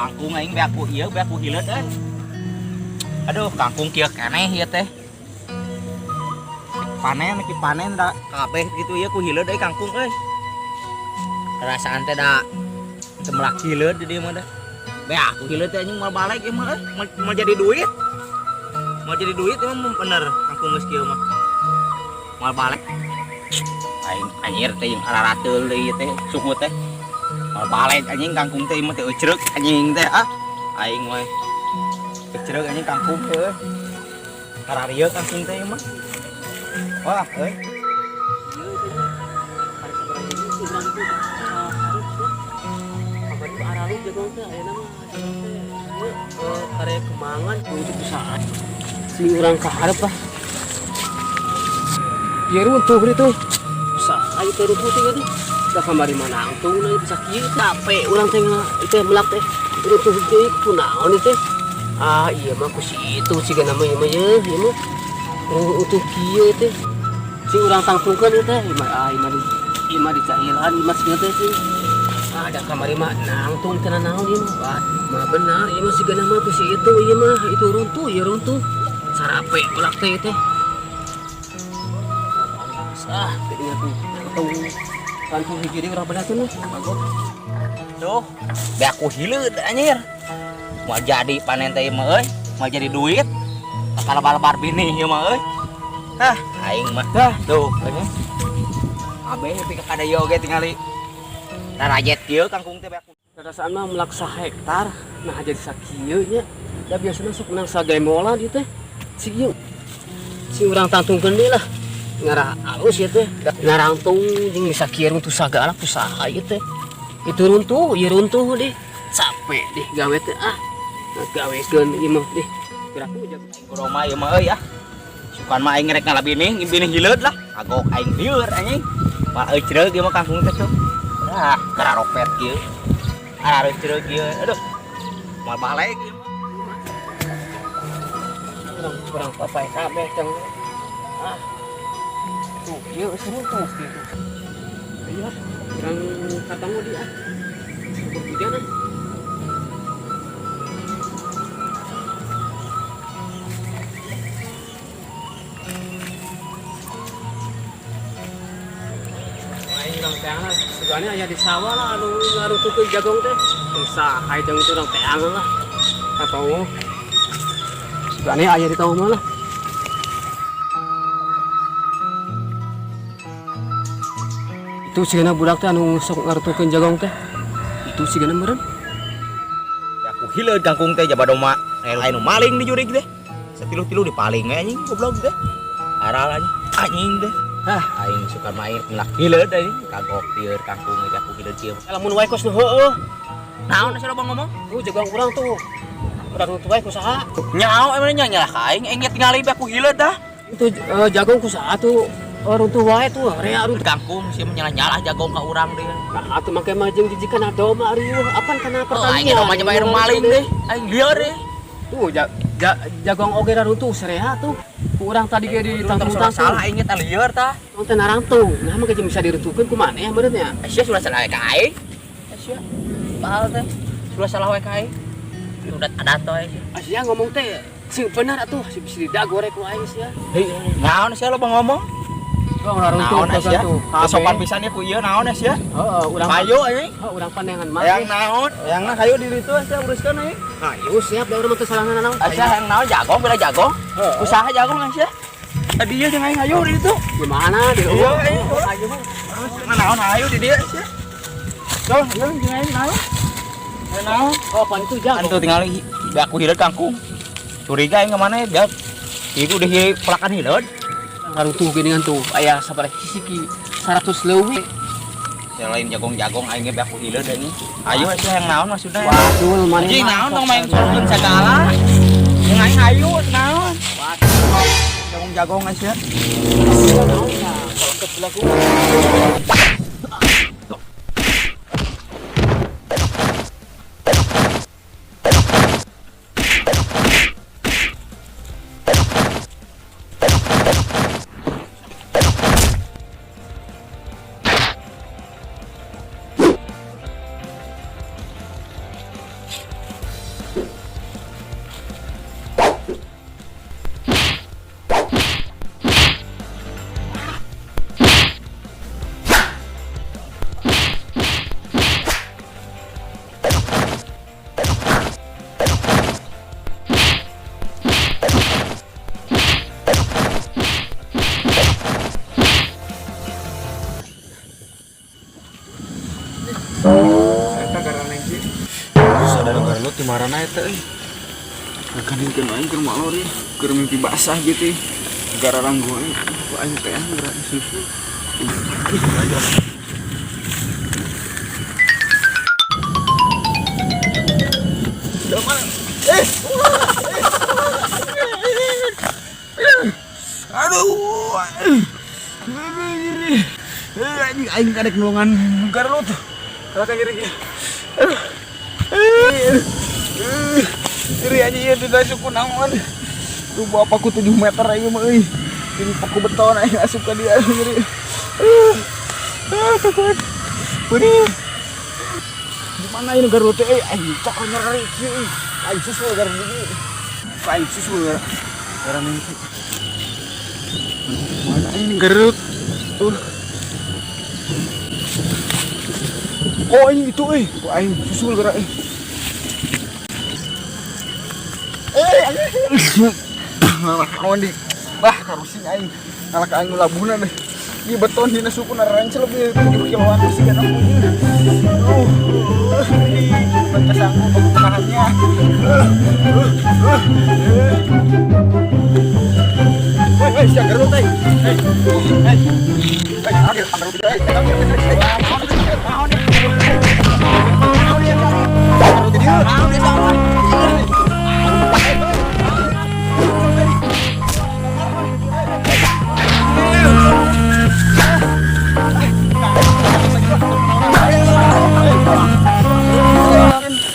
Kangkung aing beak ku ieu, beak ku hileud euy. Aduh, kangkung kieu keneh ieu teh. Panen ki panen da kabeh gitu ieu ku hileud euy kangkung euy. Perasaan teh da teu melak hileud di dieu mah da. Beak ku hileud teh anjing moal balik ieu mah euy, moal jadi duit. Moal jadi duit ieu mah bener kangkung geus kieu mah. Moal balik. Aing anjir teh jeung ararateul deui ieu teh suhu teh. Moal balik anjing kangkung teh ieu mah teh eucreuk anjing teh ah. Aing we. Eucreuk anjing kangkung teh euy. Kararieu kangkung teh ieu mah. Wah, euy. Si urang kaharep lah. Ieu runtuh itu. Bisa ayo teh runtuh teh gitu. Da kamari mah nangtung na bisa kieu capek urang teh itu melak teh. Runtuh teh kunaon teh. Ah iya mah ku si itu siga nama ieu mah ye, ieu mah. Runtuh kieu teh. Si urang tangtungkeun ieu teh, ieu mah ah ieu mah di ieu mah dicailan ieu mah siga teh sih. Ah da kamari mah nangtung teh naon ieu mah. Wah, mah benar ieu mah siga nama ku si itu ieu mah itu runtuh ieu runtuh. Sarape ulak teh teh. Ah, jadinya tuh ketemu kantong hiji deui urang bedakeun lah. Bagus. Tuh, beak ku hileud anjir. Moal jadi panen teh mah euy, moal jadi duit. Bakal lebar-lebar bini ieu mah euy. Hah, aing mah. Hah, tuh anjing. Kabeh nepi ka kada ieu oge tingali. Rarajet kieu kangkung teh beak. Perasaan mah melak hektar, nah jadi sakieu nya. Da biasana sok menang sagemolan ieu teh. Si ieu. Si urang tangtungkeun deui lah. Ngarah alus ieu teh. Narangtung jeung bisa kieu runtuh sagala ku saha ieu teh. Itu runtuh, ieu runtuh deh. Capek deh gawe teh ah. Nah, gawekeun ieu mah deh. Piraku jago. Aing kudu mah ieu mah euy ah. Sukan mah aing rek ngalabinih, ngibinih hileud lah. Kagok aing lieur anjing. Mah euy creug ieu mah kangkung teh tuh. Ah, kararopet kieu. Areuh creug kieu. Aduh. Moal balik ieu mah. Urang urang papai kabeh teh. Ah. Tuh, ieu geus runtuh kieu. Iya, urang katangu di ah. Hujan ah. Aing urang teangan sugane aya di sawah lah anu ngarutukeun jagong teh. Teu saha jeung itu urang teangan lah. Katongo. Sugane aya di tawah mah lah. Itu sigana budak teh anu sok ngarutukeun jagong teh. Itu sigana meureun. Ya ku hileud kangkung teh jaba doma. Lain nu maling di jurig teh. Satilu-tilu dipaling we anjing goblok teh. Aral anjing, anjing teh. Hah, aing suka main melak hileud anjing. Kagok lieur kangkung teh aku hileud kieu. Lamun wae kos nu heueuh. Naon asa loba ngomong? Tuh jagong urang tuh. Urang tuh wae ku saha? Nyaho emang nya nyalah ka aing, aing ge tingali be aku hileud dah. Itu jagong ku saha tuh? Runtuh wae tuh, rea runtuh. Kangkung sih menyalah-nyalah jagong ka urang deh. Nah, atuh make mah jeung jijikan doma riuh, apan kana Oh, aing pertanian. doma nyebain maling deh. Aing lieur deh. Tuh jagong oge runtuh serea tuh. Ku urang tadi ge di tangtung-tangtung. Salah aing teh lieur tah. Tong teh narangtung. Nah, mah jeung bisa diruntuhkeun ku maneh meureun nya. Sia sudah salah ka aing. Sia. Bahal teh. Sudah salah we ka aing. Udah ada toy. Sia ngomong teh sing bener atuh, si bisa didagore ku aing sia. Hei, naon sia loba ngomong? Bang, urang runtuh Naon sia? tuh. Sopan pisan ya ku ieu naon sia? Heeh, urang Payu anjing. Heeh, urang pandangan mah. Hayang naon? Hayangna hayu di ditu sia uruskeun anjing. Hayu siap da urang mah teu salahna naon. Sia hayang naon jagong bela jagong. Usaha jagong sia. Tadi ieu jeung aing hayu di ditu. Di mana di Iya, aing. Hayu. Nah, naon hayu di dieu sia. Tuh, ieu jeung aing naon? Hayang naon? Oh, pan itu jagong. Kan tuh tingali be aku hileud kangkung. Curiga aing ka mana ya? Ieu udah ieu pelakan hileud. Ngarutuh geuningan tuh aya sabaraha kisiki 100 leuwih. Selain jagong-jagong aing ge be aku hileud anjing. Ayo sia hayang naon maksudna? Waduh, maneh Anjing naon tong main sorkeun sagala. Jeung aing hayu naon? Jagong-jagong sia. Naon ya? Kalau ke belaku. Garlut di marana eta euy. Ngakaningkeun aing keur malor ieu, keur mimpi basah gitu. Gara ranggo aing, ku aing teh geura susu. Aduh. Anjing aing kadek nulungan Garlut. Kalau kan nyeri. Aduh. Nyeri anjing ieu teh suku naon. Tuh bapakku 7 meter aing mah euy. Ini paku beton aing asup ka dia nyeri. Ah, takut. Pedih. Gimana ini Garlut teh euy? Aing cok nyeri kieu euy. Aing susul Garlut ini. Aing susul gara mimpi. Mana ini Garut? Tuh. Oh ini itu eh, kok aing susul gerak eh. Ngalah di. Bah, karusing aing. Ngalah ka aing labuhna deh. Ieu beton dina suku narancel lebih 7 kiloan sih kan aku. Ini baca sanggup aku menahannya. Hei, hei, siang Garut, hei. Hei, hei. Hei, ambil, ambil, hei, ambil, hei.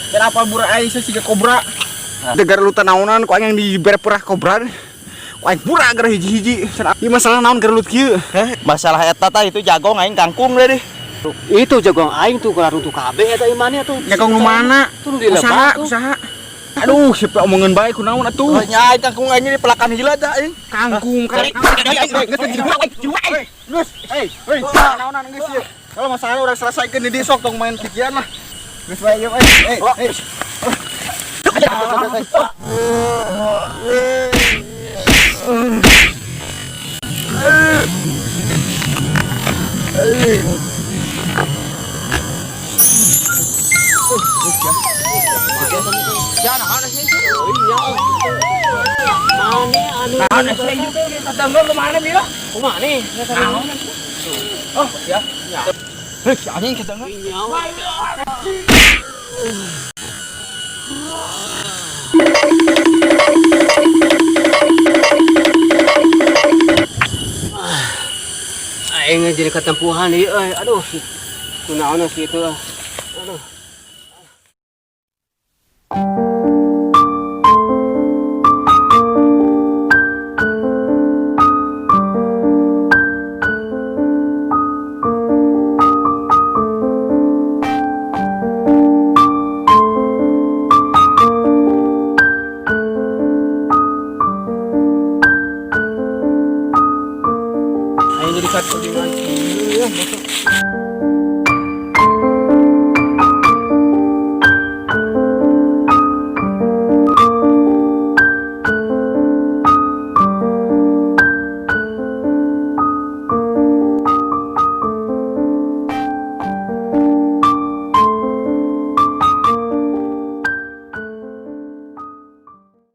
Kenapa bura aing siga kobra? Degar lu naonan ku aing yang dibere perah kobra. Ku aing pura gara hiji-hiji. Ieu masalah naon Garlut kieu? Masalah eta tah itu jagong aing kangkung deh. Itu jagong aing tuh kalau runtuh kabeh eta imane tuh. Jagong nu mana? Tuh di lebak Usaha, tuh. usaha. Aduh, siapa omongan baik ku naon atuh? Nya aing kangkung aing di pelakan heula dah aing. Kangkung kangkung. Geus, hei, hei, naonan geus ieu. Kalau masalah urang selesaikeun di sok tong main kikian lah. Geus bae ieu, hei, hei. Mane anu. Naon sih ieu teh katanggo kemana mira? Kumaha nih? Oh, ya. Hei, anjing katanggo. Aing jadi ketempuhan ieu euy. Aduh, si kunaon sih itu. Aduh. Aing jadi katempuhan. Iya, masuk.